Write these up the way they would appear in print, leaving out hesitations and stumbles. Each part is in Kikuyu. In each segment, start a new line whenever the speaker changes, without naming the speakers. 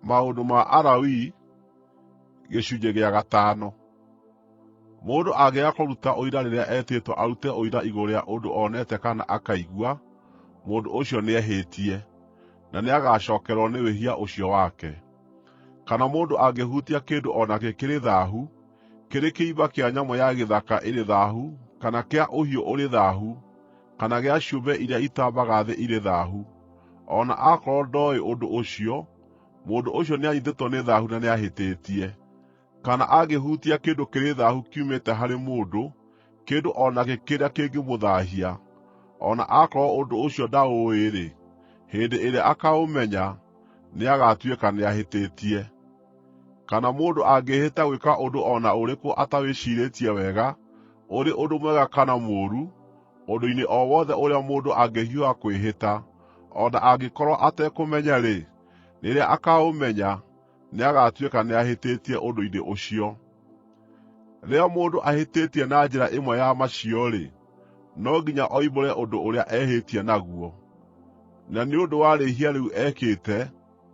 Maũndũ ma Alawii gĩcunjĩ gĩa gatano. Mũndũ angĩaga kũruta ũira rĩrĩa etĩtwo arute ũira igũrũ rĩa ũndũ onete kana akaigua, mũndũ ũcio nĩehĩtie, na nĩagacookererwo nĩ wĩhia ũcio wake. Kana mũndũ angĩhutia kĩndũ o nakĩ kĩrĩ thaahu, kĩrĩ kĩimba kĩa nyamũ ya gĩthaka ĩrĩ thaahu kana kĩa ũhiũ ũrĩ thaahu, kana gĩa ciũmbe iria itambaga thĩ irĩ thaahu, o na akorwo ndooĩ ũndũ ũcio, mũndũ ũcio nĩanyiitĩtwo nĩ thaahu na nĩahĩtĩtie. Kana angĩhutia kĩndũ kĩrĩ thaahu kiumĩte harĩ mũndũ, kĩndũ o nakĩ kĩrĩa kĩngĩmũthaahia, o na akorwo ũndũ ũcio ndaũũĩ-rĩ, hĩndĩ ĩrĩa akaũmenya, nĩagatuĩka nĩahĩtĩtie. Kana mũndũ angĩĩhĩta gwĩka ũndũ o na ũrĩkũ atawĩciirĩtie wega, ũrĩ ũndũ mwega kana mũũru, ũndũ-inĩ o wothe ũrĩa mũndũ angĩhiũha kwĩhĩta, o na angĩkorwo atekũmenya-rĩ, rĩrĩa akaũmenya, nĩagatuĩka nĩahĩtĩtie ũndũ-inĩ ũcio. Rĩrĩa mũndũ ahĩtĩtie na njĩra ĩmwe ya macio-rĩ, no nginya oimbũre ũndũ ũrĩa ehĩtie naguo. Na nĩ ũndũ wa rĩĩhia rĩu ekĩte,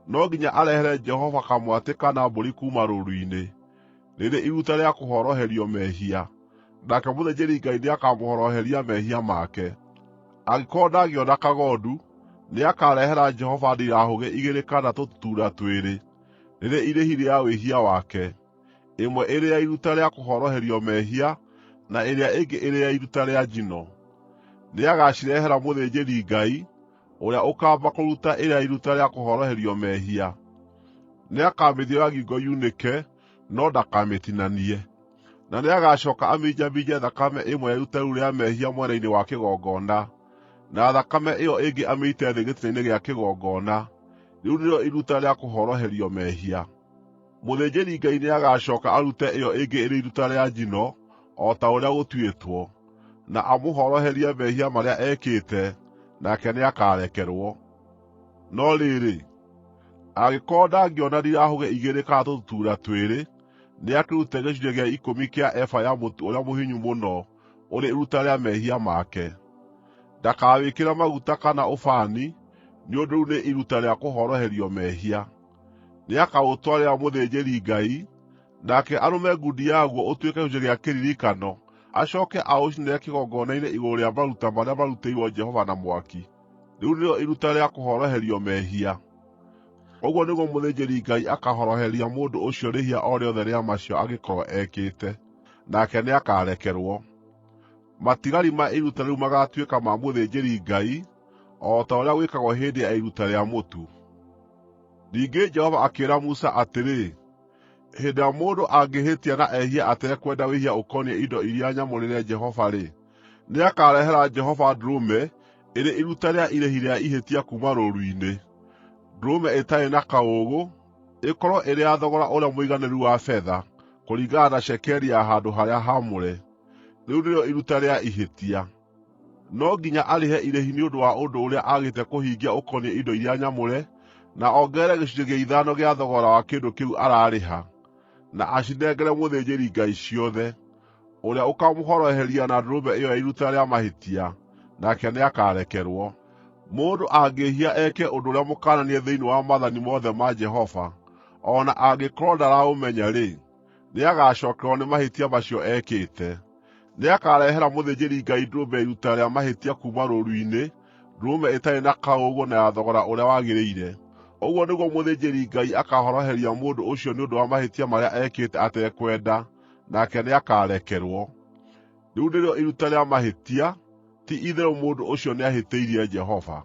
no nginya arehere Jehova kamwatĩ kana mbũri kuuma rũũru-inĩ, rĩrĩ iruta rĩa kũhoroherio mehia, nake mũthĩnjĩri-Ngai nĩakamũhoroheria mehia make. Angĩkorwo ndangĩona kagondu, nĩakarehera Jehova ndirahũgĩ igĩrĩ kana tũtutuura twĩrĩ, rĩrĩ irĩhi rĩa wĩhia wake, ĩmwe ĩrĩ ya iruta rĩa kũhoroherio mehia, na ĩrĩa ĩngĩ ĩrĩ ya iruta rĩa njino. Nĩagacirehera mũthĩnjĩri-Ngai, ũrĩa ũkaamba kũruta ĩrĩa ya iruta rĩa kũhoroherio mehia. Nĩakamĩthiora ngingo yunĩke, no ndakamĩtinanie. Na nĩagacooka aminjaminje thakame ĩmwe ya iruta rĩu rĩa mehia mwena-inĩ wa kĩgongona, na thakame ĩyo ĩngĩ amĩite thĩ gĩtina-inĩ gĩa kĩgongona. Rĩu nĩrĩo iruta rĩa kũhoroherio mehia. Mũthĩnjĩri-Ngai nĩagacooka arute ĩyo ĩngĩ ĩrĩ iruta rĩa njino o ta ũrĩa gũtuĩtwo, na amũhoroherie mehia marĩa ekĩte, nake nĩakarekerwo. No rĩrĩ, angĩkorwo ndangĩona ndirahũgĩ igĩrĩ kana tũtutuura twĩrĩ, nĩakĩrute gĩcunjĩ gĩa ikũmi kĩa eba ya mũtu ũrĩa mũhinyu mũno ũrĩ iruta rĩa mehia make. Ndakawĩkĩre maguta kana ũbani, nĩ ũndũ rĩu nĩ iruta rĩa kũhoroherio mehia. Nĩakaũtwarĩra mũthĩnjĩri-Ngai, nake arũme ngundi yaguo ũtuĩke gĩcunjĩ gĩa kĩririkano, acooke aũcinĩre kĩgongona-inĩ igũrũ rĩa maruta marĩa marutĩirwo Jehova na mwaki. Rĩu nĩrĩo iruta rĩa kũhoroherio mehia. Ũguo nĩguo mũthĩnjĩri-Ngai akaahoroheria mũndũ ũcio rĩĩhia o rĩothe rĩa macio angĩkorwo ekĩte, nake nĩakarekerwo. Matigari ma iruta rĩu magaatuĩka ma mũthĩnjĩri-Ngai, o ta ũrĩa gwĩkagwo hĩndĩ ya iruta rĩa mũtu. Ningĩ Jehova akĩĩra Musa atĩrĩ, Hĩndĩ ĩrĩa mũndũ angĩhĩtia na ehie atekwenda wĩhia ũkoniĩ indo iria nyamũrĩre Jehova-rĩ, nĩakarehera Jehova ndũrũme ĩrĩ iruta rĩa irĩhi rĩa ihĩtia kuuma rũũru-inĩ, ndũrũme ĩtarĩ na kaũũgũ, ĩkorwo ĩrĩ ya thogora ũrĩa mũiganĩru wa betha, kũringana na cekeri ya handũ-harĩa-haamũre. Rĩu nĩrĩo iruta rĩa ihĩtia. No nginya arĩhe irĩhi nĩ ũndũ wa ũndũ ũrĩa aagĩte kũhingia ũkoniĩ indo iria nyamũre, na ongerere gĩcunjĩ gĩa ithano gĩa thogora wa kĩndũ kĩu ararĩha, na acinengere mũthĩnjĩri-Ngai ciothe, ũrĩa ũkaamũhoroheria na ndũrũme ĩyo ya iruta rĩa mahĩtia, nake nĩakarekerwo. Mũndũ angĩĩhia eke ũndũ ũrĩa mũkananie thĩinĩ wa maathani mothe ma Jehova, o na angĩkorwo ndaraũmenya-rĩ, nĩagacookererwo nĩ mahĩtia macio ekĩte. Nĩakarehera mũthĩnjĩri-Ngai ndũrũme ya iruta rĩa mahĩtia kuuma rũũru-inĩ, ndũrũme ĩtarĩ na kaũũgũ na ya thogora ũrĩa wagĩrĩire. Ũguo nĩguo mũthĩnjĩri-Ngai akaahoroheria mũndũ ũcio nĩ ũndũ wa mahĩtia marĩa ekĩte atekwenda, nake nĩakarekerwo. Rĩu nĩrĩo iruta rĩa mahĩtia, ti-itherũ mũndũ ũcio nĩahĩtĩirie Jehova.”